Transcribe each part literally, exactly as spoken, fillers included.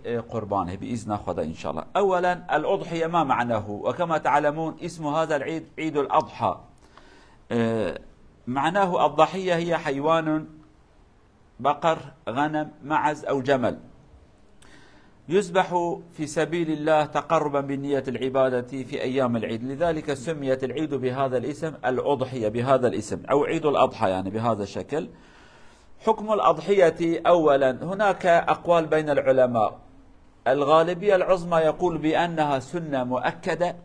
e, qurbanê, bi izna Xweda, inşallah. Ewelen, el-udhiye ma ma'nahu? Ve kema ta'lemun, ismu hadha el-id, idul adha. E, ma'nahu el-dahiye hiye haywanun, baqar, ghanem, ma'az ew cemel. يذبح في سبيل الله تقربا بنية العبادة في أيام العيد، لذلك سميت العيد بهذا الاسم، الأضحية بهذا الاسم، أو عيد الأضحى، يعني بهذا الشكل. حكم الأضحية، أولا، هناك أقوال بين العلماء. الغالبية العظمى يقول بأنها سنة مؤكدة،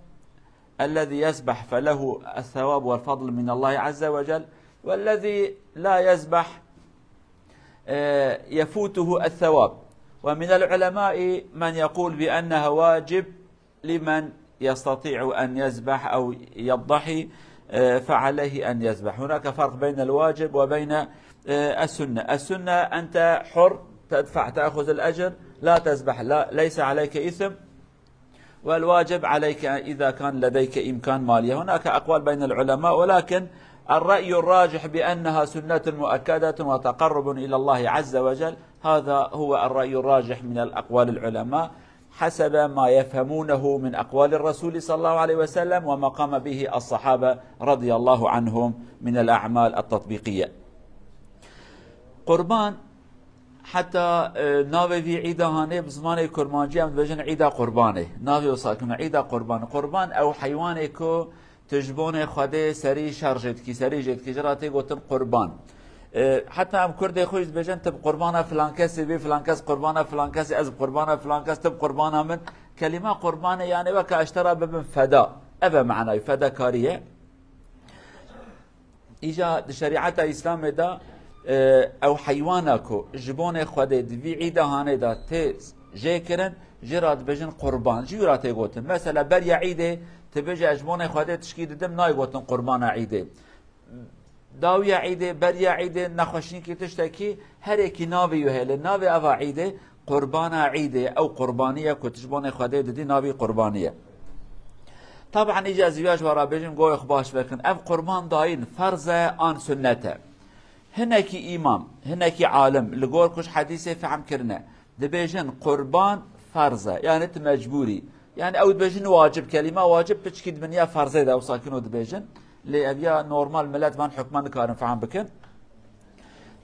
الذي يذبح فله الثواب والفضل من الله عز وجل، والذي لا يذبح، آه، يفوته الثواب. ومن العلماء من يقول بأنها واجب لمن يستطيع أن يذبح أو يضحي، آه، فعليه أن يذبح. هناك فرق بين الواجب وبين، آه، السنة. السنة أنت حر، تدفع، تأخذ الأجر، لا تذبح، لا، ليس عليك إثم. والواجب عليك إذا كان لديك إمكان مالي. هناك أقوال بين العلماء، ولكن الرأي الراجح بأنها سنة مؤكدة وتقرب إلى الله عز وجل. هذا هو الرأي الراجح من الأقوال العلماء حسب ما يفهمونه من أقوال الرسول صلى الله عليه وسلم وما قام به الصحابة رضي الله عنهم من الأعمال التطبيقية. قربان، heta, e, navê vî îda hanê bi zimanê kurmancî em dibêjin îda qurbanê. Navê wisa kin îda qurban. Qurban ew heywanê ku tu ji bonê Xwedê serî şer jê dikî, serî jê dikî, ji ra tê gotin qurban. E, heta em kurdê xwe jî dibêjin tu bi qurbana filan kesê bî, filan kes qurbana filan kesê, ez bi qurbana filan kes, tu bi qurbana min. Kelîma qurbanê yani weke ez ji te ra bibim feda. Ev e manayê fedakarî ye. Îca di şerîeta Îslamê de, e, ew heywana ku ji bonê Xwedê di vî îda hanê de tê jê kirin, jê ra dibêjin qurban. Ji wî ra tê gotin. Mesela beriya îdê tu bêje ez ji bonê Xwedê tişkî didim, nayê gotin qurbana îdê. Dawiya îdê, beriya îdê, nexweşînkî tiştekî, herêkî navê wî heye. Lê navê eva îdê qurbana îdê, ew qurbaniye ku tu ji bonê Xwedê didî, navî qurbaniye. Taban îca ez vîya ji we re bêjim, goyê xwe baş vekin. Ev qurban dayîn ferz e an sunnet e? Hinekî îmam, hinekî alim, li gor ku ji hedîsê fehm kirine, dibêjin qurban ferz e, yani tu mecbûrî. Yani ew dibêjin wacib, kelîma wacib piçkî di binya ferzê de, wisa kino dibêjin. Lê ev ya normal milet van hukman nikarin fehm bikin.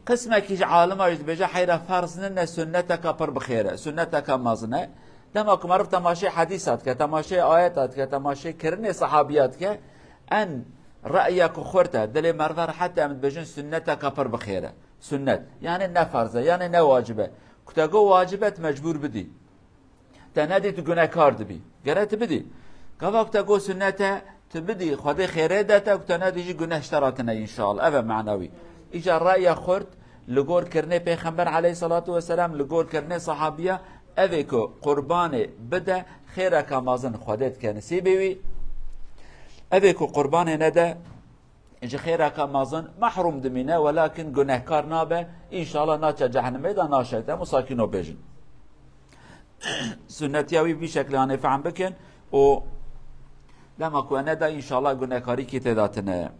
Qismekî ji alima jî dibêje heyra ferz nine, sunneteka pir bi xêr e, sunneteka mezin e. Dema ku meriv temaşê hedîsa dike, temaşê ayeta dike, temaşê kirinê sehabiya dike, en re'ya ku xurt e, dilê meriv e rehet e, em dibêjin sunneteka pir bi xêr e. Sunnet. Yani ne ferz e, yani ne wacib e. Ku te got wacib e, tu mecbûr bidî. Te nedî, tu gunehkar dibî. Gere tu bidî. Gava ku te got sunnet e, tu bidî, Xwedê xêrê de te, ku te nedî jî guneh ji te re tine înşallah. Ev e manawî. Îca reya xurt li gor kirinê Pêxember aleyhissalatu vesselam, li gor kirinê sahabiya, ev ê ku qurbanê bide, xêreka mezin Xwedê dike nisîbê wî. Ev ê ku qurbanê nede, ji xêreka mezin mehrûm dimîne, welakin gunehkar nabe, înşallah naçe cehennemê de naşete. Em wisa kino bêjin. Sunnetiya wî vî şeklê hanê fehm bikin û dema ku neda, înşallah gunehkarîkî tê de tine.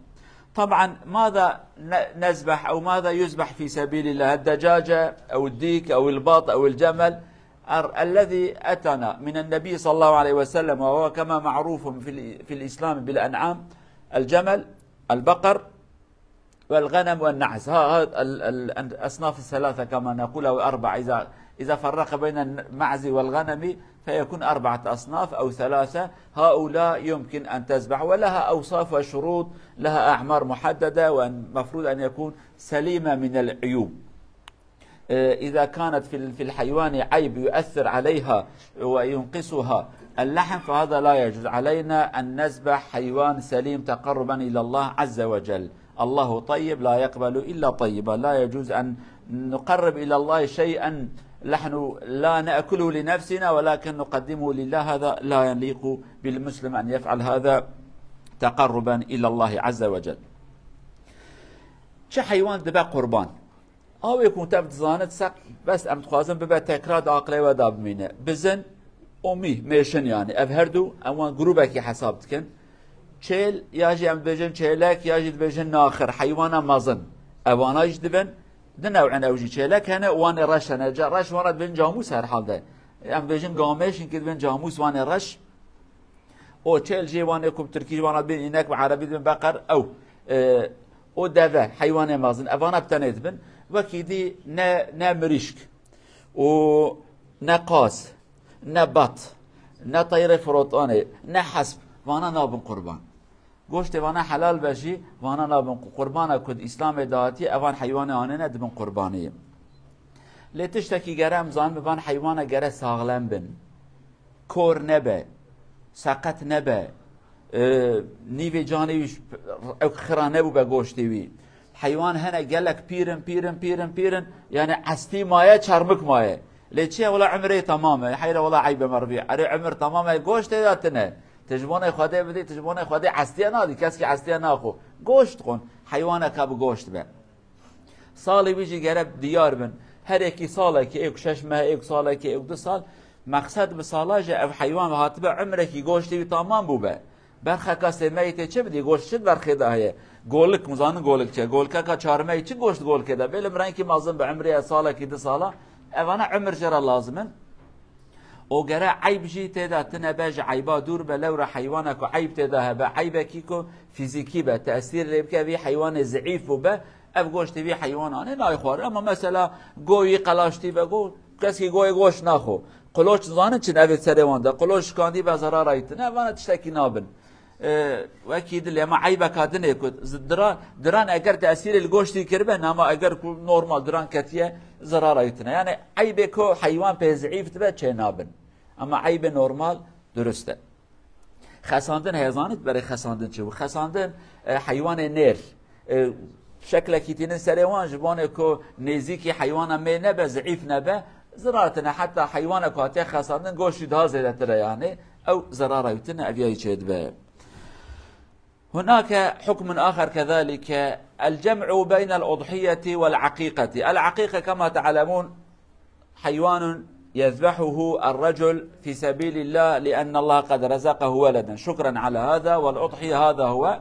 Taban, ماذا ن-، نذبح أو ماذا يذبح في سبيل الله؟ الدجاجة أو الديك أو البط أو الجمل، ال-، الذي أتانا من النبي صلى الله عليه وسلم، وهو كما معروف في ال-، في الإسلام بالأنعام، الجمل، البقر، والغنم والنعز. ها، ها ال-، ال-، الأصناف الثلاثة كما نقول، أو الأربعة، إذا، إذا فرق بين المعز والغنم فيكون أربعة أصناف أو ثلاثة. هؤلاء يمكن أن تذبح، ولها أوصاف وشروط، لها أعمار محددة، والمفروض أن يكون سليمة من العيوب. إذا كانت في ال-، في الحيوان عيب يؤثر عليها وينقصها اللحم، فهذا لا يجوز. علينا أن نذبح حيوان سليم تقربا إلى الله عز وجل. الله طيب لا يقبل إلا طيبا. لا يجوز أن نقرب إلى الله شيئا نحن لا نأكله لنفسنا ولكن نقدمه لله. هذا لا يليق بالمسلم أن يفعل هذا تقربا إلى الله عز وجل. Çi heywan dibe qurban? Awê ku te dizanit seq, bes em dixwazin bibe tekrar di aqilê we de bimîne. Bizin û mîh, mêşin yani. Ev her du, em wan grûbekî hesab dikin. Çêl, ya jî em dibêjin çêlek, ya jî dibêjin naxir, heywana mezin. Evana jî dibin, di new'in ew jî çêlek hene, wan ê reş hene. Ca-, reş wan re dibin camûs herhalde. Em bêjin gamêşin ki dibên camûs, wanê reş. O çêl jê wanê ku bi tirkî ji wana dibên înek, bi erebî dibên beqer, ew. E, o deve, heywanê mezin. Evana bi tenê dibin. Wekî dî ne, ne mirîşk. Û ne qaz, ne bat, ne teyrê firotanê, ne hesp. Vana nabin qurban. Goştê vana helal be jî, vana nabin qu-, qurbana ku di Îslamê de hatiye, evan heywanê anêne dibin qurbaniyê. Lê tiştekî gere em zanin, bi van heywana gere saxlem bin. Kor nebe, seqet nebe, e, nîvê canê wî ş-, ew xira nebûbe goştê wî. Heywan hene gelek pîr in, pîr in, pîr in, pîr in, yani estî maye, çermik maye. Lê çi ye, wela umrê temam e. Heyre wela eybe mervî. Erê umir temam e, goştê de tine. Ti ji bonê Xwedê bidî, ti ji bonê Xwedê estiye nadî, keskî estiye naxo. Goşt xwin, heywaneke bi goşt be. Salê wî jî gere diyar bin. Her yekî salekî, êk şeş meh, êk salekî, êk du sal. Mexsed bi sala jî ev heywan ve hatibe umrekî, goştê wî tamam bûbe. Berxeka sê meyî tê çi bidî? Goşt çi di berxê de heye? Golik, mizanin golik çi? Golikeka çar meyî çi goşt golikê de? Bêlim rengkî mezin bi umrê salekî, du sala. Evana umir jê re lazim in. O gere eyb jî tê de tine be, ji eyba dûr be, lewra heywana ku eyb tê de hebe, eybekî ku fîzîkî be, tesîr lê bike vî heywanê zeîf bûbe, ev goştê vî heywananê nayê xwarin. Ama mesela goyî qelaştî be, go-, keskî goyê goşt naxo. Quloç zanin çin evê serê wan de, quloç şikandî be, zerara yî tine, evana tiştekî nabin. E, wekî dilê me eybeka dinê ku z-, dira-, diran eger tesîrê li goştî kiribe, nama eger ku normal diran ketiye, zerara yî tine. Yani eybê ku heywan pê zeîf dibe çê nabin. Ama eybê normal durust e. Xesandin heye, zanît berê xesandin çi bû? Xesandin, e, heywanê nêr. E, şeklekî tînin serê wan, ji bonê ku nêzîkî heywana mê nebe, zeîf nebe, zirar tine, heta heywana ku hatiye xesandin goştî daha zêdetir e, yani ew zerara wî tine, ev yayî çêdibe. هناك حكم آخر كذلك، الجمع بين الأضحية والعقيقة. العقيقة كما تعلمون حيوان يذبحه الرجل في سبيل الله لأن الله قد رزقه ولدا، شكرا على هذا، والأضحية هذا هو.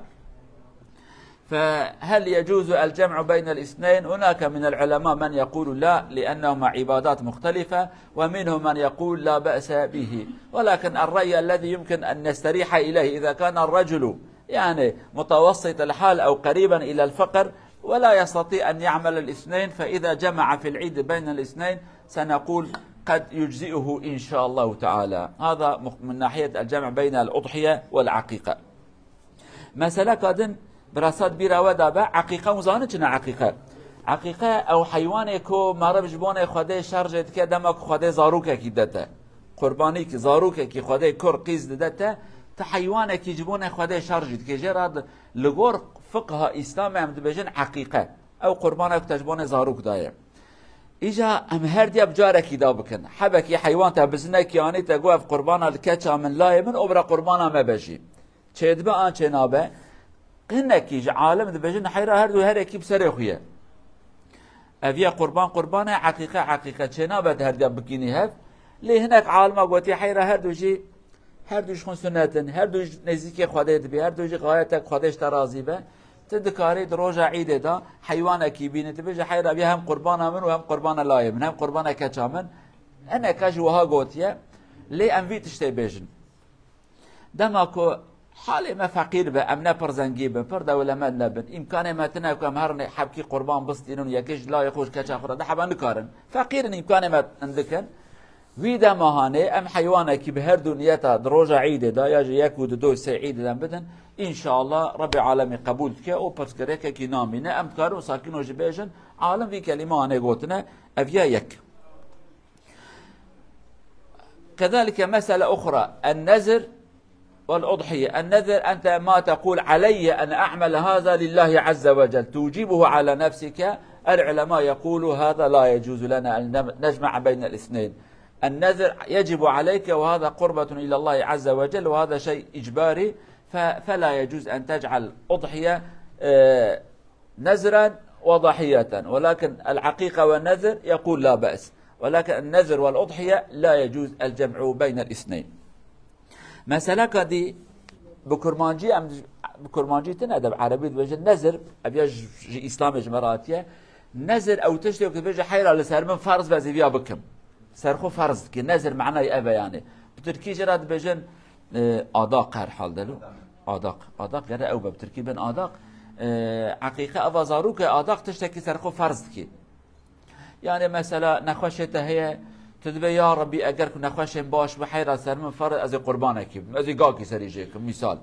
فهل يجوز الجمع بين الاثنين؟ هناك من العلماء من يقول لا، لأنهما عبادات مختلفة، ومنهم من يقول لا بأس به، ولكن الرأي الذي يمكن أن نستريح إليه إذا كان الرجل يعني متوسط الحال أو قريبا إلى الفقر ولا يستطيع أن يعمل الاثنين، فإذا جمع في العيد بين الاثنين سنقول قد يجزئه إن شاء الله تعالى. هذا مخ-، من ناحية الجمع بين الأضحية والعقيقة. Meseleka din bi rasa di bîra we de be, eqîqe, hûn zanin çi ne eqîqe? Eqîqe ew heywanê ku meriv ji bonê Xwedê şerjê dike dema ku Xwedê zarokekî dete. Qurbanîkî, zarokekî Xwedê kur qîz dide te, ti heywanekî ji bonê Xwedê şerjî dike. Jê re di-, li gor fiqha Îslamê em dibêjin eqîqe. Ew qurbana ku te ji bonê zarok daye. Îja em her diya bi carekî da bikin. Hebekî heywan te bizinekî anî te got, ev qurbana li keça min layê min, obra qurbana me be jî. Çêdibe an çênabe, hinekî ji alim dibêjin heyra her du herekî bi serê xwe ye. Ev ya qurban qurban e, eqîqe eqîqe, çênabe di her diya bikînî hev. Lê hinek alima gotiye heyra her du jî, her du ji xwe sunet in, her du jî nêzîkê Xwedê dibî, her du jî gayetek Xwedê ji te razî be. Tu dikarî di roja Îdê de heywanekî bînî, dibêje heyra ev ya hem qurbana min û hem qurbana layê min, hem qurbana keça min. Hineka ji wiha gotiye. Lê em vî tiştê bêjin. Dema ku halê me feqîr be, em ne pir zengî bin, pir dewlemend nebin, îmkanê me tine ku em herin hebkî qurban bistînin û yekê ji layê xwe ji keça xwe re de hebe nikarin. Feqîr in, îmkanê me hindik in. Wî dema hanê em heywanekî bi her du niyeta di roja Îdê de ya jî yek û di du sê Îdê de bidin. Înşallah Rebbê Alemî qebûl dike û pirsgirêkekî namîne. Em dikarin wisa kîno jî bêjin. Alim vî kelîme hanê gotine, ev ya yek. كذلك مسألة أخرى، النذر والأضحية. النذر أنت ما تقول: "علي أن أعمل هذا لله عز وجل"، توجبه على نفسك. العلماء يقولوا هذا لا يجوز لنا أن نم-، نجمع بين الاثنين. النذر يجب عليك، وهذا قربة إلى الله عز وجل، وهذا شيء إجباري، ف-، فلا يجوز أن تجعل أضحية، آه، نذرا وضحية، ولكن العقيقة والنذر يقول لا بأس، ولكن النذر والأضحية لا يجوز الجمع بين الاثنين. Meseleka dî bi kurmancî, em bi kurmancî tine de bi erebî dibêjin nezir, ev ya ji, ji Îslamê ji me re hatiye. Nezir ew tiştê ku dibêje heyra li ser min ferz be ez ê viya bikim. Ser xwe ferz dikî. Nezir manayê ev e yani. Bi tirkî jê re dibêjin, e, adaq herhalde lo. Adaq. Adaq gere ew be, bi tirkî bin adaq. E, eqîqe eva zarok e, adaq tiştekî ser xwe ferz dikî. Yani mesela nexweşê te heye, tu dibê ya Rebî eger ku nexweşên baş bi heyra ser min ferz, ez ê qurbanekî bidim, ez ê gakî serî jê kim, misal.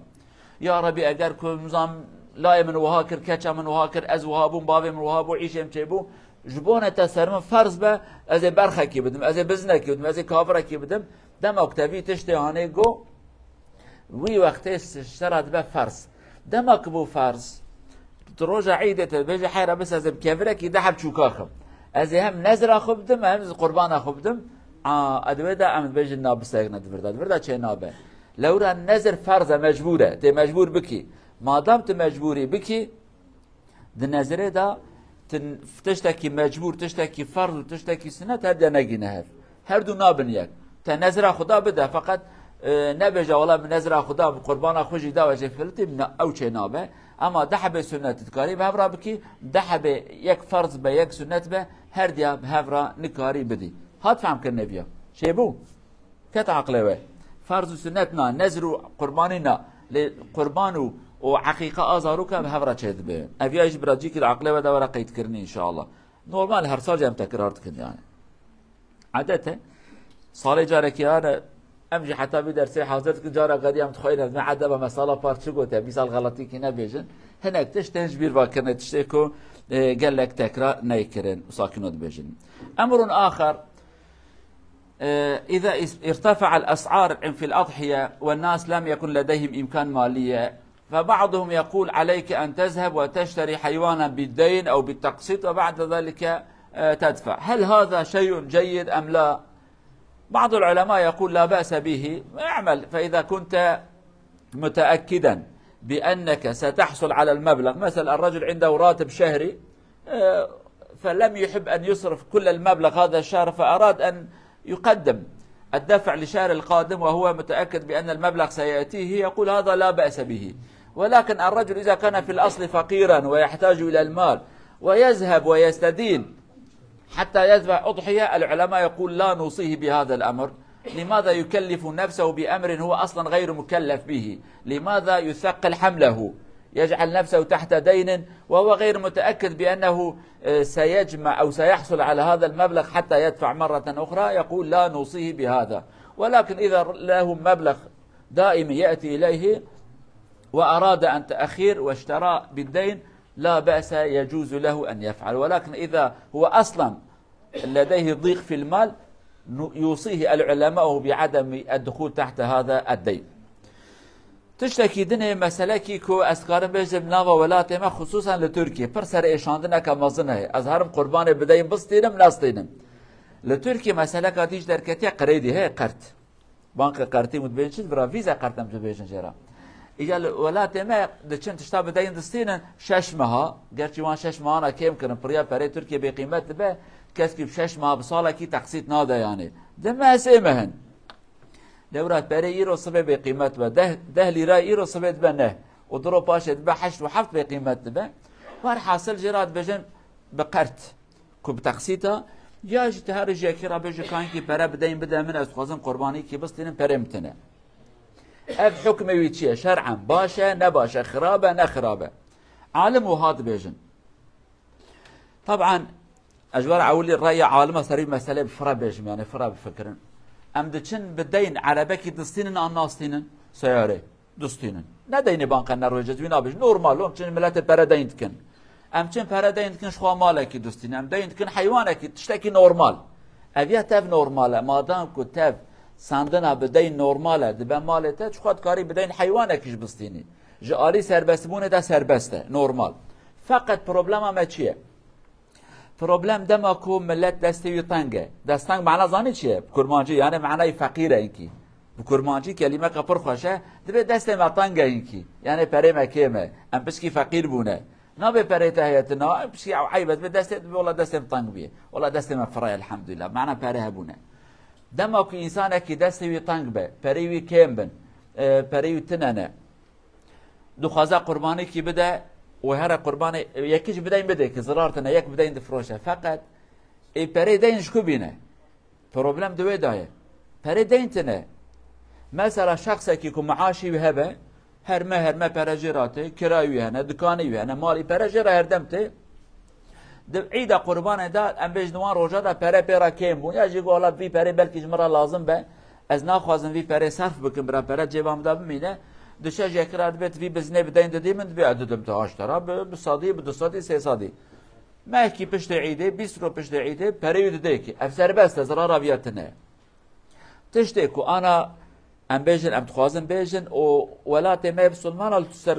Ya Rebî eger ku nizam layê min wiha kir, keça min wiha kir, ez wiha bûm, bavê min wiha bû, îşê min çêbû, ji bona te ser min ferz be, ez ê berxekî bidim, ez ê bizinekî bidim, ez ê kavirekî bidim. Dema ku te vî tiştê hanê go, wî wextê sera dibe ferz. Dema ku bû ferz, tu roja îdê te dibêje heyra bis ez ê bi kevirekî de heb çûka xim. Ez ê hem nezra xwe bidim, hem zî qurbana xwe bidim. A, e, di wê de em dibêjin na bisekine di vir de, di vir de çê nabe. Lewra nezir ferz e, mecbûr e. Tê mecbûr bikî. Madam tu mecbûrî bikî, di nezirê de tu tiştekî mecbûr, tiştekî ferz û tiştekî sunet her diya negîne hev. Her du nabin yek. Te nezira Xuda bide, feqet, e, nebêje, wela min nezira Xuda bi qurbana xwe jî da, ez ê filitî, na, ew çê nabe. Ema deh hebê sunet dikarî bi hev re bikî, deh hebê yek ferz be, yek sunet be, her diya bi hev re nikarî bidî. Hat fehmkirinê viya? Çêbû? Ket aqlê we. Ferz û sunet na, nezr û qurbanî na. Lê qurban û, û eqîqe a zaroka bi hev re çêdibe. Ev ya jî birazcîkî li aqlê we de were qeydkirinî înşallah. Normal her sal jî em tekrar dikin yani. Edet e. Salê carekî hane, em jî heta vî dersê hazir dikin, cara gadî em dixweyne, me edeba me sala par çi gote, mîsal xeletîkî nebêjin. Hinek tişt tên ji bîr va kirine, tiştê ku, e, gelek tekrar neykirin, û sakîno dibêjin. Emrun axar, إذا ارتفع الأسعار في الأضحية والناس لم يكن لديهم إمكان مالية، فبعضهم يقول: عليك أن تذهب وتشتري حيوانا بالدين أو بالتقسيط وبعد ذلك، آه، تدفع. هل هذا شيء جيد أم لا؟ بعض العلماء يقول: لا بأس به، اعمل، فإذا كنت متأكدا بأنك ستحصل على المبلغ. مثلا الرجل عنده راتب شهري، آه، فلم يحب أن يصرف كل المبلغ هذا الشهر، فأراد أن يقدم الدفع للشهر القادم وهو متأكد بأن المبلغ سيأتيه، يقول: هذا لا بأس به. ولكن الرجل إذا كان في الأصل فقيرا ويحتاج إلى المال ويذهب ويستدين حتى يذبح أضحية، العلماء يقول: لا نوصيه بهذا الأمر. لماذا يكلف نفسه بأمر هو أصلا غير مكلف به؟ لماذا يثقل حمله؟ يجعل نفسه تحت دين وهو غير متأكد بأنه، آه، سيجمع أو سيحصل على هذا المبلغ حتى يدفع مرة أخرى، يقول: لا نوصيه بهذا. ولكن إذا له مبلغ دائم يأتي إليه وأراد أن تأخير واشترى بالدين، لا بأس، يجوز له أن يفعل. ولكن إذا هو أصلا لديه ضيق في المال، يوصيه العلماء بعدم الدخول تحت هذا الدين. Tiştekî dinê, meselekî ku ez dikarim bêjim nava welatê me, xisûsan li Tirkiyê, pir serêşandineke mezin heye. Ez herim qurbanê bideyim, bistînim, nestînim. Li Tirkiyê meseleka dî jî derketiye, qirêdî heye, qert. Banka qertî min dibêjin çi? Vira vîza qert em dibêjin jê re. Îca li welatê me diçin tişta bideyin distînin şeş meha. Gerçî wan şeş mehana kêm kirin. Piriya perê Tirkiye bêqîmet dibe. Keskî bi şeş meha, bi salekî teqsît nade yani. Di meh sê meh in. Lewra perê îro sibê bêqîmet be. Deh, deh lîra îro sibê dibe neh. Û diro paşê dibe heşt û heft bêqîmet dibe. Werhasil jê re dibêjin bi qert. Ku bi teqsîta, ya jî tu her rojekî re bêjî kankî pere bideyin bide min, ez dixwazim qurbanîkî bistînim, perê min tune. Ev hukmê wî çi ye? Şer'en baş e, ne baş e, xirab e, ne xirab e? Alim wiha dibêjin. Taban, ez ji we re ewilî reya alima ser vî meselê bi fire bêjim, yani fire bifikirin. Em diçin bi deyn erebekî distînin an nastînin? Seyarê. Dustînin. Ne deynê banka ne rojê wî nabêjin. Normal, em çin miletê pere deyn dikin. Em çin pere deyn dikin, ji xwe malekî dustînin. Em deyn dikin heywanekî, tiştekî normal. Ev ya tev normal e. Madam ku tev sandina bi deyn normal e, dibe malê te, çixwe dikarî bi deyn heywanekî jî bistînî. Ji alî serbestbûnê de serbest e, normal. Feqet problema me çi ye? Problem dema ku millet destê wî teng e. Desteng mana zanî çi ye? Bi kurmancî, yani manayî feqîr e inkî. Bi kurmancî kelîmeke pir xweş e. Dibê destê me teng e inkî. Yani perê me kêm e. Em piskî feqîr bûne. Nabê perê te heye tu na, em piskî ew eyb e. Dibê destê, dibê wela destê min teng bûye. Wela destê me fire, elhamdülillah. Mana pere hebûne. Dema ku însanekî destê wî teng be, perê wî kêm bin, e, perê wî tune ne. Dixwaze qurbanîkî bide û here qurbanê yekî jî bideyn bidê ki zirar tine, yek bideyn difiroşe. Feqet ê perê deyn ji ku bîne? Problem di wê de ye. Perê deyn tine. Mesela şexsekî ku meaşî wî hebe, her meh her meh pere jê re tê, kirayê wî hene, dikanê wî hene, malî pere jê re herdem tê. Di îda qurbanê de, em bêjin di wan roja de pere pê re kêm bûn. Ya jî got, "Wela vî perê belkî ji min re lazim be. Ez naxwazim vî perê serf bikim, bira pere cêba min de bimîne." Diçe jêkira dibê, "Tu vî biznê bi deyn didî min?" Dibê, "Ez didim te aştera bi, bi sedî, bi du sedî, sê sedî." Mehkî piştê îdê, bîst roj piştê îdê, perê wî didê kî. Ev serbest e, zirara viya tine. Tiştê ku ana em bêjin, em dixwazin bêjin, û welatê me Musulman, li ser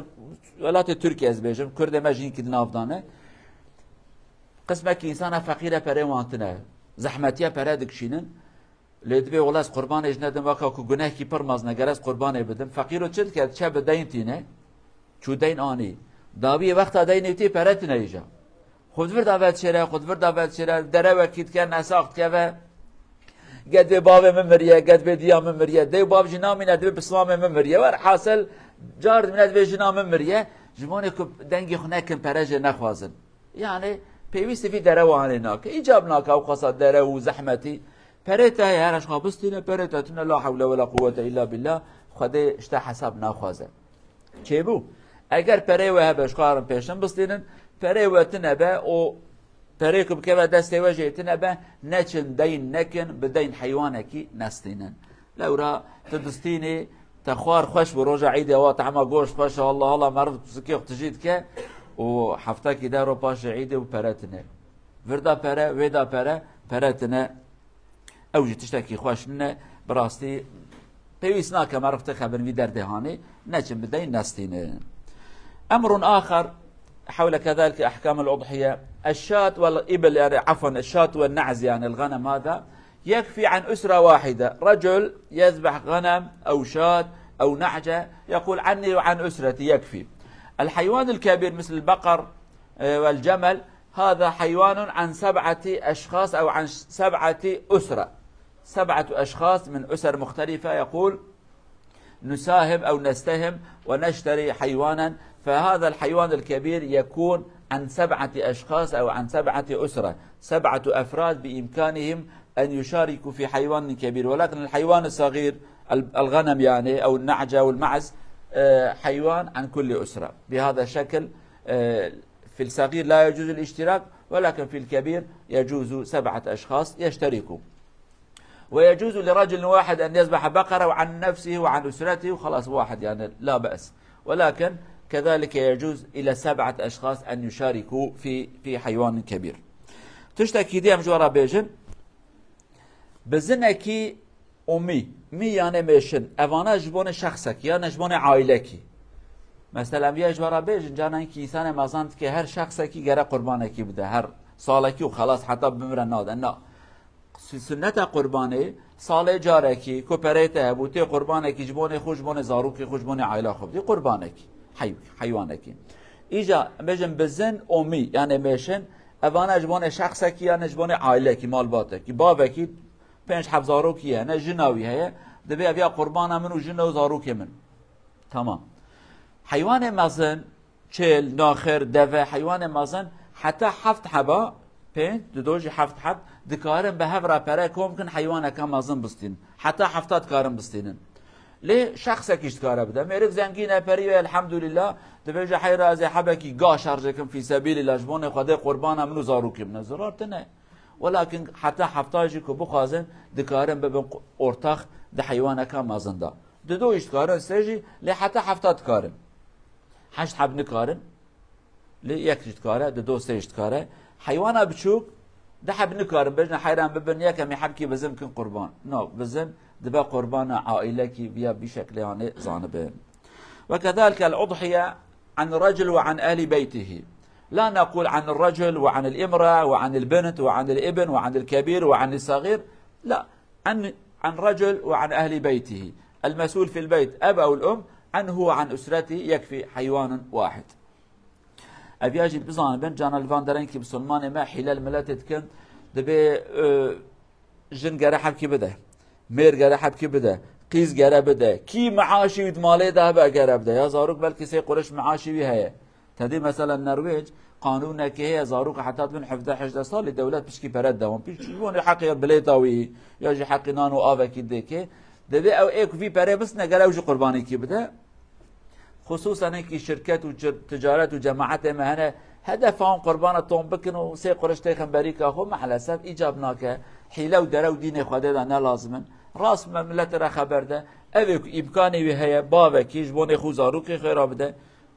welatê Tirkiye ez bêjim, Kurdê me jî hinkî di nav de ne. Qismekî însana feqîr e, perê wan tine. Zehmetiya pere dikişînin. Lê dibê wela ez qurbanê ji nedim, weka ku gunehkî pir mezin e, ger ez qurbanê bidim. Feqîro çi dike? Diçe bi deyn tîne. Çû deyn anî. Dawiyê wexta deynê tê pere tine îja. Xwe di vir de vedişêre, xwe di vir de vedişêre, dere wekî dike, nesax dike ve. Get vê bavê min miriye, get vê diya min miriye. Dê û bav jî namîne, divê pismamê min miriye. Werhasil, car dimîne divê jina min miriye. Ji bonê ku dengê xwe nekin, pere jê nexwazin. Yani pêwîstî vî dere wan lê nake. Îcab nake ew qasa dere û zehmetî. Perê te heye, her ji xwe bistîne, perê te tune, la hewle wela quwwete illa billah. Xwedê ji te hesab naxwaze. Çêbû. Eger perê we hebe, ji xwe herin pêşin bistînin, perê we tine be û perê ku bikeve destê we jê tine be, neçin deyn nekin, bi deyn heywanekî nestînin. Lewra tu distînî, te xwar xweş bû, roja îdê wa tehma goşt xweş e, Allah Allah, meriv sikê xwe tijî dike û heftekî deh roj paşê îdê û pere tine. Vir da pere, wê da pere, pere tine. Ew jî tiştekî xweş nine, bi rastî pêwîst nake meriv tê xebin vî derdê hanê, neçin bi deyn nestînin. أمر آخر حول كذلك أحكام الأضحية، الشاة والإبل، يعني عفوا، الشاة والنعز، يعني الغنم هذا، يكفي عن أسرة واحدة، رجل يذبح غنم أو شاة أو نعجة، يقول: "عني وعن أسرتي يكفي". الحيوان الكبير مثل البقر، آه، والجمل، هذا حيوان عن سبعة أشخاص أو عن سبعة أسرة، سبعة أشخاص من أسر مختلفة، يقول: "نساهم أو نستهم ونشتري حيوانا"، فهذا الحيوان الكبير يكون عن سبعة أشخاص أو عن سبعة أسرة، سبعة أفراد بإمكانهم أن يشاركوا في حيوان كبير، ولكن الحيوان الصغير، ال-، الغنم يعني أو النعجة أو المعز، آه، حيوان عن كل أسرة. بهذا الشكل، آه، في الصغير لا يجوز الاشتراك، ولكن في الكبير يجوز سبعة أشخاص يشتركوا. ويجوز لرجل واحد أن يذبح بقرة وعن نفسه وعن أسرته وخلاص، واحد، يعني لا بأس. ولكن كذلك يجوز إلى سبعة أشخاص أن يشاركوا في، في حيوان كبير. Tiştekî dî em ji we re bêjin, bizinekî û mî, mî yani mêşin, evana ji bonê şexsekî, yani ji bonê aîlekî. Mesela, em viya ji we re bêjin, canan kî însanê mezin dike, her şexsekî gere qurbanekî bide, her salekî û xelas, heta bimire nade. Na. Su-, sunneta qurbanê, salê carekî, ku perê te hebû, tê qurbanekî ji bonê xwe, ji bonê zarokê xwe, ji bonê aîla xwe bidî, qurbanekî, hey-, heywanekî. Îca, em bêjin bizin û mî, yani mêşin, evana ji bonê şexsekî, yani ji bonê aîlekî, malbatekî, bavekî, pênc heft zarokî hene, jina wî heye, dibê ev ya qurbana min û jin û zarokê min. Tamam. Heywanê mezin, çêl, naxir, deve, heywanê mezin, heta heft heba, pênc, dido jî heft heb, dikarin bi hev re pere kom kin, heywaneke mezin bistînin. Heta hefta dikarin bistînin. Lê şexsekî jî dikare bide. Mêrik zengîn e, perî ye, elhamdulillah, dibêje, heyra ez ê hebekî ga şerjê kim fî sebîlillah, ji bonê Xwedê qurbana min û zarokê min e. Zirar tine. Welakin heta hefta jî ku bixwazin, dikarin bibin ortax di heywaneka mezin de. Dido jî dikarin, sê jî, lê heta hefta dikarin. Heşt heb nikarin, lê yek jî dikare, dido, sê jî dikare. Heywana biçûk, di heb nikarin, bêjin heyran bibin, yekemî hebkî bizin bikin qurban. No, bizin dibe qurbana aîlekî viya bî şeklê anê zanibin. وكذلك الأضحية عن رجل وعن أهل بيته. لا نقول عن الرجل وعن الامرأة وعن البنت وعن الابن وعن الكبير وعن الصغير. لا. عن، عن رجل وعن أهل بيته. المسؤول في البيت، أب أو الأم، عنه وعن أسرته يكفي حيوان واحد. Ev ya jî bizanibin, cana li van derên kî misilmanê me hîle li miletê dikin, dibê, e, jin gere hebkî bide, mêr gere hebkî bide, qîz gere bide, kî meaşî wî di malê de hebe gere bide. Ya zarok belkî sê qurêş meaşî wî heye. Sedî mesela Norwêc, qanûnekê heye, zarok heta dibin hevdeh hejdeh salî, dewlet pişkî pere dide wan. Pişt ji bo heqê bilêta wî, ya jî heqê nan û avekî dêkê. Divê ew ê ku vî perê bistine, gere ew jî qurbanîkî bide. Xusûsen hinkî şirket û cir-, ticaret û cemaetê me hene, hedefa wan qurbana tom bikin û sê quriş têxin berîka xwe, mehlesef îcab nake. Hîle û derew dînê Xwedê de ne lazim in. Rast me miletê re xeber de. Ev ê ku îmkanê wî heye, bavekî ji bo nê xwe û zarokê xwe ra bide.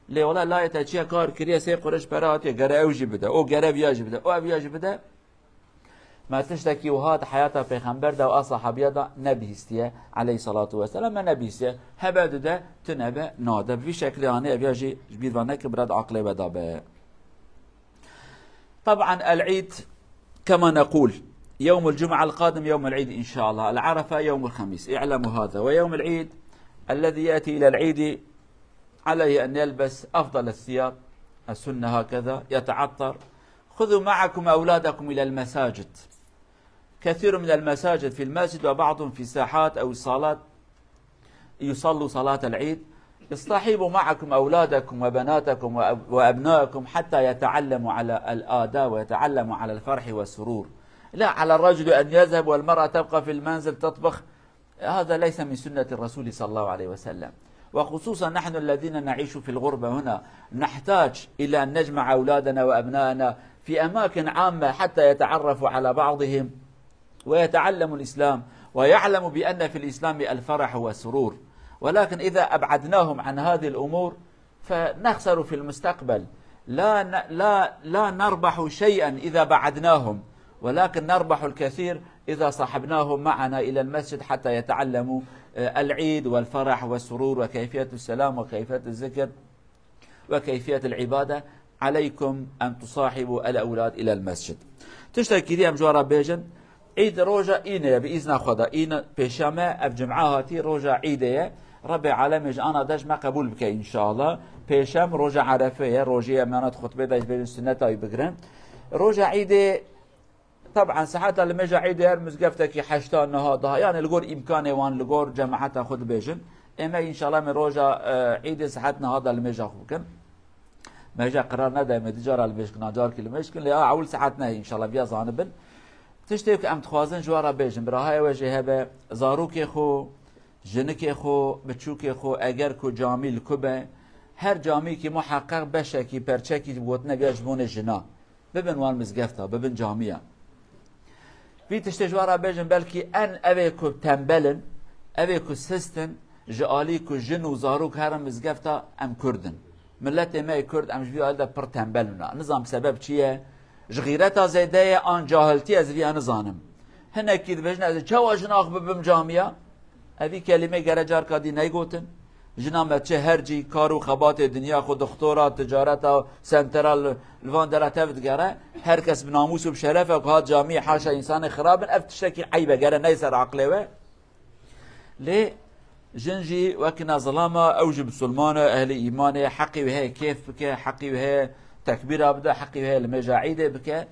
Lê wela layê te çiye kar kiriye, sê quriş pere hatiye, gere ew jî bide, o gere viya jî bide, o ev viya jî bide. Me tiştekî wiha di heyata Pêxember de û a sahabiya de nebihîstiye, aleyhissalatu vesselam, me nebihîstiye. Hebe dide, tune be, nade. Bi vî şeklê anî ev ya jî ji bîr ve nekin, bira di aqilê we de be. طبعا العيد كما نقول يوم الجمعة القادم يوم العيد إن شاء الله، العرفة يوم الخميس، اعلموا هذا. ويوم العيد الذي يأتي إلى العيد عليه أن يلبس أفضل الثياب، السنة هكذا، يتعطر. خذوا معكم أولادكم إلى المساجد. كثير من المساجد في المسجد وبعضهم في ساحات أو صالات يصلوا صلاة العيد. اصطحبوا معكم أولادكم وبناتكم وأب-، وأبناءكم حتى يتعلموا على الآداب ويتعلموا على الفرح والسرور. لا على الرجل أن يذهب والمرأة تبقى في المنزل تطبخ. هذا ليس من سنة الرسول صلى الله عليه وسلم. وخصوصا نحن الذين نعيش في الغربة هنا نحتاج إلى أن نجمع أولادنا وأبناءنا في أماكن عامة حتى يتعرفوا على بعضهم ويتعلموا الإسلام ويعلموا بأن في الإسلام الفرح والسرور. ولكن إذا أبعدناهم عن هذه الأمور فنخسر في المستقبل. لا ن-، لا، لا نربح شيئا إذا بعدناهم، ولكن نربح الكثير إذا صاحبناهم معنا إلى المسجد حتى يتعلموا، آه، العيد والفرح والسرور وكيفية السلام وكيفية الذكر وكيفية العبادة. عليكم أن تصاحبوا الأولاد إلى المسجد. Tiştekî dî em ji we re bêjin, Îd roja înê ye, bi îzna Xweda. În pêşeme, ev cum'a hatî, roja Îdê ye. Rebê alemê ji ana de ji me qebûl bike înşallah. Pêşem roja Erefe ye, rojê em yana di xutbê de ji bêjin sunneta wî bigirin. Roja Îdê, teb'an seheta limêja Îdê her mizgeftekî heşta, niha, daha, yani li gor îmkanê wan, li gor cemaeta xwe dibêjin. Ê me înşallah me roja, e, Îdê sehet niha de limêja xwe bikin. Me jî qerar nedaye me dicara li mêj kin, carkî li mêj kin, lê a ewil saet nehê, înşallah viya zanibin. Tiştê ku em dixwazin ji we re bêjin, birahayê we jê hebe, zarokê xwe, jinikê xwe, biçûkê xwe, eger ku camî li ku be, her camîkî muheqeq beşekî, perçekî gotine viya ji bonê jina. Bibin wan mizgefta, bibin camiya. Vî tiştê ji we re bêjin, belkî en evê ku tembel in, evê ku sist in, ji alî ku jin û zarok herin mizgefta, em Kurd in. Miletê me yê Kurd, em ji vî alî de pir tembel in. Nizam sebeb çi ye? Ji xîreta zêde ye, an cahiltî, ez vîya nizanim. Hinekî dibêjin, ez ê çawa jina xwe bibim camiya? Evî kelîme gere carka dî neygotin. Jina me çi her cî kar û xebatê dinya xwe, doxtora, ticareta, sentera li, li van dera tev digere. Her kes bi namûs û bi şeref e ku hat camiyê, haşa însanê xirab in. Ev tiştekî eyb e, gere ney ser aqilê we. Lê jin jî wekî ne zilam e, ew jî misilman e, ehlî îman e, heqî wê heye kêf bike, heqî wê heye tekbîra bide, heqî wê heye limêja Îdê bike.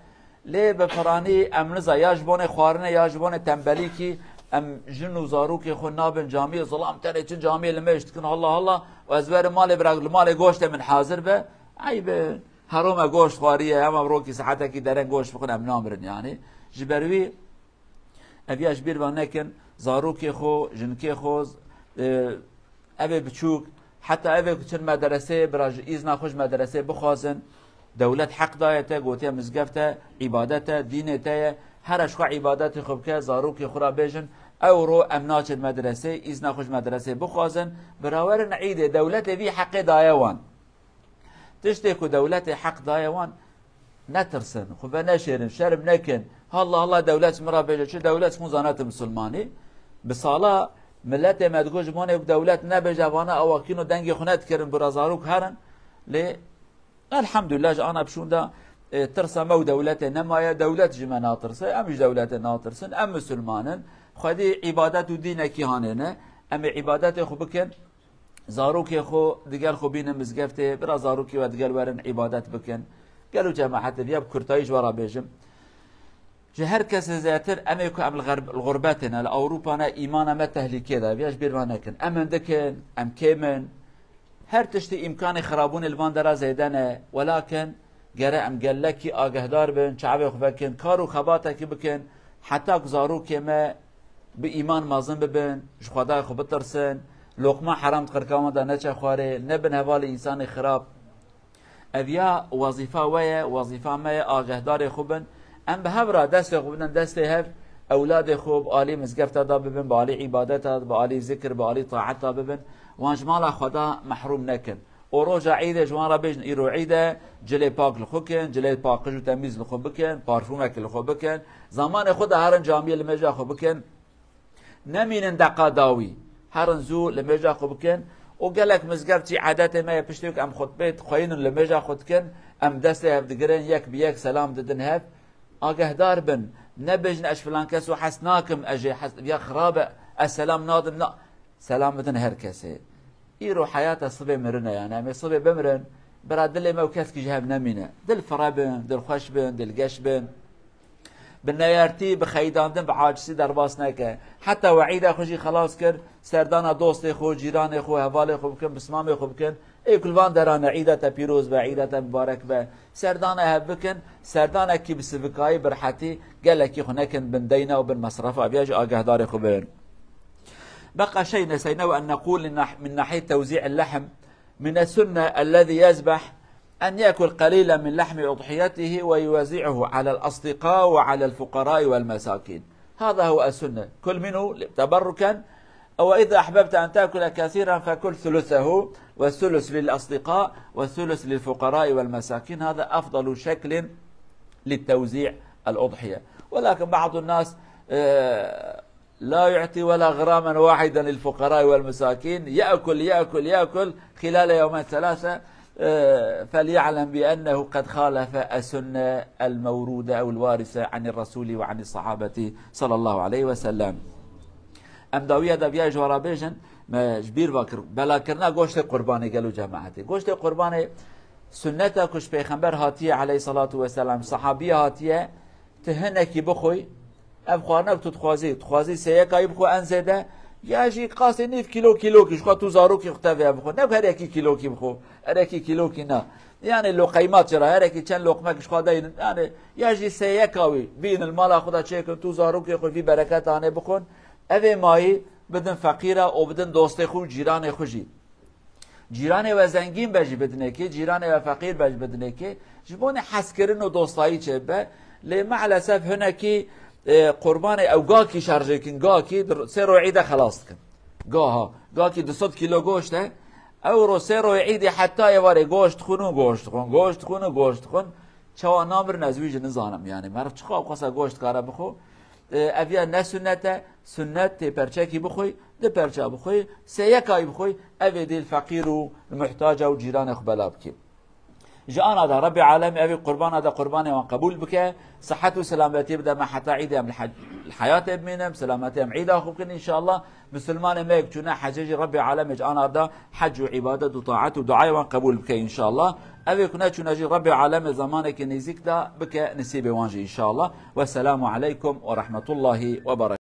Lê bi piranî em niza ya ji bonê xwarine ya ji bonê tembelîkî em jin û zarokê xwe nabin camiyê, zilam tenê çin camiyê limêj dikin, halla halla, û ez werim malê bira, li malê goştê min hazir be. Eyb e, herome goşt xwariye, hema rokî saetekî dereng goşt bixwin, em namirin yani. Ji ber wî ev ya ji bîr ve nekin, zarokê xwe, jinikê xwe, e, Evê biçûk, heta evê ku çin medresê, bira ji îzna xwe ji medresê bixwazin. Dewlet heq daye te, gotiye mizgeft e, îbadet e, dînê te ye. Here ji xwe îbadetê xwe bike, zarokê xwe ra bêjin, ew ro em naçin medresê, îzna xwe ji medresê bixwazin. Bira werin Îdê, dewletê vî heqê daye wan. Tiştê ku dewletê heq daye wan, netirsin, xwe veneşêrin, şerm nekin. Halla halla dewlet ji min re bêje, çi dewlet ji xwe zane tu misilmanî? Bi sala miletê me digot ji bonê ku dewlet nebêje, vana awakîn û dengê xwe nedikirin, bira zarok herin. Lê elhamdulillah ji ana bi şûnda, e, tirsa me û dewletê nemaye, dewlet ji me natirse, em ji dewletê natirsin, em misilman in. Xwedî îbadet û dînekî hanê ne, em ê îbadetê xwe bikin. Zarokê xwe digel xwe bînin mizgeftê, bira zarokê we digel werin îbadet bikin. Gelo cemaetê, viya bi kurtayî ji we re bêjim. Ji her kesê zêdetir em ê ku em li xerb-, li xurbetê ne, li Ewropa ne, îmana me tehlîkê de, viya ji bîr ve nekin. Em hindik in, em kêm in. Her tiştî îmkanê xirabûnê li van dera zêde ne, welakin gere em gelekî agehdar bin, çavê xwe vekin, kar û xebatekî bikin, heta ku zarokê me bi îman mezin bibin, ji Xwedayê xwe bitirsin, loqma heram di qirka wan de neçe xwarê, nebin hevalê însanê xirab. Ev ya wezîfa we ye, wezîfa me ye, agehdarê xwe bin. Em bi hev re destê xwe bidin destê hev, ewladê xwe bi alî mizgefta de bibin, bi alî îbadeta, bi alî zikir, bi alî taeta bibin. Wan ji mala Xweda mehrûm nekin. Û roja Îdê ji wan re bêjin, îro Îd e, cilê pak li xwe kin, cilê paqij û temîz li xwe bikin, parfûmek li xwe bikin. Zamanê xwe de herin camiyê limêja xwe bikin. Nemînin deqa dawî. Herin zû limêja xwe bikin. Û gelek mizgeft jî edetê me ye, piştî ku em xutbê dixweyînin limêja xwe dikin, em destê hev digirin, yek bi yek selam didin hev. Agehdar bin, nebêjin ez ji filan kes û hez nakim, ez jê hez, ya xirab e, ez selam nadim, na. Selam bidin her kesê. Îro heyata sibê mirin e, yani em ê sibê bimirin, bira dilê me û keskî ji hev nemîne. Dil fire bin, dilxweş bin, dilgeş bin. Bi neyartî, bi xeyidandin, bi acizî derbas neke. Heta we Îda xwe jî xelas kir, serdana dostê xwe, cîranê xwe, hevalê xwe bikin, bismamê xwe bikin. Ê ku li van derane Îda te pîroz be, Îda te mibarek be. Serdana hev bikin, serdanekî bi sivikayî, bi rehetî, gelekî xwe nekin bin deyna û bin mesrefa. Viya jî agehdarê xwe bin. بقى شيء نسيناه أن نقول من ناحية توزيع اللحم، من السنة الذي يذبح أن يأكل قليلا من لحم أضحيته ويوزعه على الأصدقاء وعلى الفقراء والمساكين. هذا هو السنة. كل منه تبركا، وإذا أحببت أن تأكل كثيرا فكل ثلثه، والثلث للأصدقاء، والثلث للفقراء والمساكين. هذا أفضل شكل للتوزيع الأضحية. ولكن بعض الناس، آه، لا يعطي ولا غراما واحدا للفقراء والمساكين، يأكل، يأكل، يأكل، خلال يومين ثلاثة، آه، فليعلم بأنه قد خالف السنة الموروثة أو الوارثة عن الرسول وعن الصحابة صلى الله عليه وسلم. Em dawiya dawiya ji we re bêjin, me ji bîr ve kir, belakirina goştê qurbanê gelo cemaetê. Goştê qurbanê sunneta ku ji Pêxember hatiye aleyhissalatu vesselam, sahabiye hatiye, tu hinekî bixwî, ev xwarina ku tu dixwazî, dixwazî sêyekayî bixwe en zêde, ya jî qasê nîv kîlo kîlokî, ji xwe tu zarokê xwe tevê bixwe. Ne ku her yekî kîlokî bixwe, her yekî kîlokî na. Yani loqeymat çira, her yekî çend loqmek ji xwe deynin. Yani ya jî sêyeka wî, bînin li mala xwe de çêkin, tu zarokê xwe vî bereketa anê bixwin. Evê mayî bidin feqîra û bidin dostê xwe û cîranê xwe jî. Cîranê we zengîn be jî bidinekê, cîranê we feqîr be jî bidinekê. Ji bo ne hezkirin û dostayî çêbe. Lê maalesef hinekî, e, qurbanê ew gakî şerjêkin, gakî dir-, sê royê de xelas dikin. Gaha, gakî du sed kîlo goşt e. Ew ro sê royê Îdê heta êvarê goşt dixwin û goşt dixwin, goşt dixwin û goşt dixwin. Çawa namirin ez wî jî nizanim. Yani meriv çiqa xwesa goşt kare bixwe. E, ev ya ne sunnet e, sunnet tê perçekî bixwî, di perça bixwî, sêyekayî bixwî, evê dî li feqîr û li muhtaca û cîranê xwe bela bikî. Ji ana de Rebbê Alem evî qurbana de qurbanê wan qebûl bike, sihet û selametî bide me heta Îdê em li he-, li heyatê bimînin, bi selametî em Îda xwe bikin înşallah. Misilmanê me yek çûne hecê jî Rebbê Alem ji ana de hec û îbadet û taet û duayê wan qebûl bike înşallah. Evê ku neçûne jî Rebbê Alem ê zemanekî nêzîk de bike nisîbê wan jî înşallah. Wesselamu aleykum ve rahmetullahi ve berekatuhu.